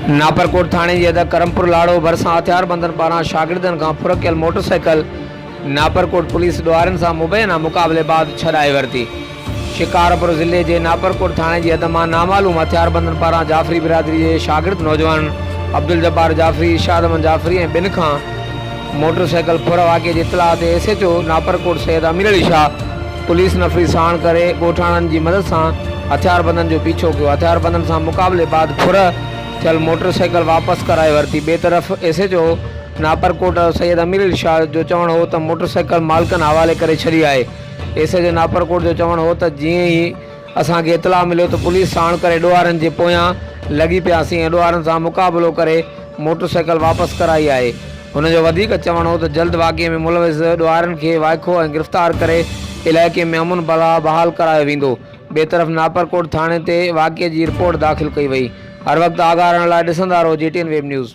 ناپرڪوٽ ٿاڻي جي حد ڪرمپور لاڙو ڀرسان هٿياربندن پاران شاگردن کان ڦر ڪيل موٽرسائيڪل ناپرڪوٽ پوليس ڏوهارين سان مبينا مقابلي بعد ڇڏائي ورتي. شڪارپور ضلعي جي ناپرڪوٽ ٿاڻي جي حد مان نامعلوم هٿياربندن پاران جعفري برادري جي شاگرد نوجوانن عبدالجبار جعفري، ارشاد احمد جعفري ۽ ٻين کان موٽرسائيڪل ڦر واقعي جي اطلاع تي S H O Naparkot Syed Amir Ali Shah police نفري ساڻ ڪري ڳوٺاڻن جي مدد سان هٿياربندن جو پيڇو ڪيو، هٿياربندن سان مقابلي بعد ڦر ٿيل موٽر سائيڪل واپس ڪرائي ورتي، ٻئي طرف S H O Naparkot Syed Amir Ali Shah جو چوڻ هو ته موٽر سائيڪل مالڪن حوالي ڪري ڇڏي آهي، ايس ايڇ او ناپرڪوٽ جو چوڻ هو ته جيئن ئي اسان کي اطلاع مليو ته پوليس ساڻ ڪري ڏوهارين جي پويان لڳي پياسين ۽ ڏوهارين سان مقابلو ڪري موٽر سائيڪل واپس ڪرائي آهي. هن جو وڌيڪ چوڻ هو ته جلد واقعي ۾ ملوث ڏوهارين کي وائکو ۽ گرفتار ڪري علائقي ۾ امن بحال ڪرايو ويندو. ٻئي طرف ناپرڪوٽ ٿاڻي تي واقعي جي رپورٽ داخل ڪئي وئي. هر وقت آگاهه رهڻ لاء ڏسندا رهو G T N web news.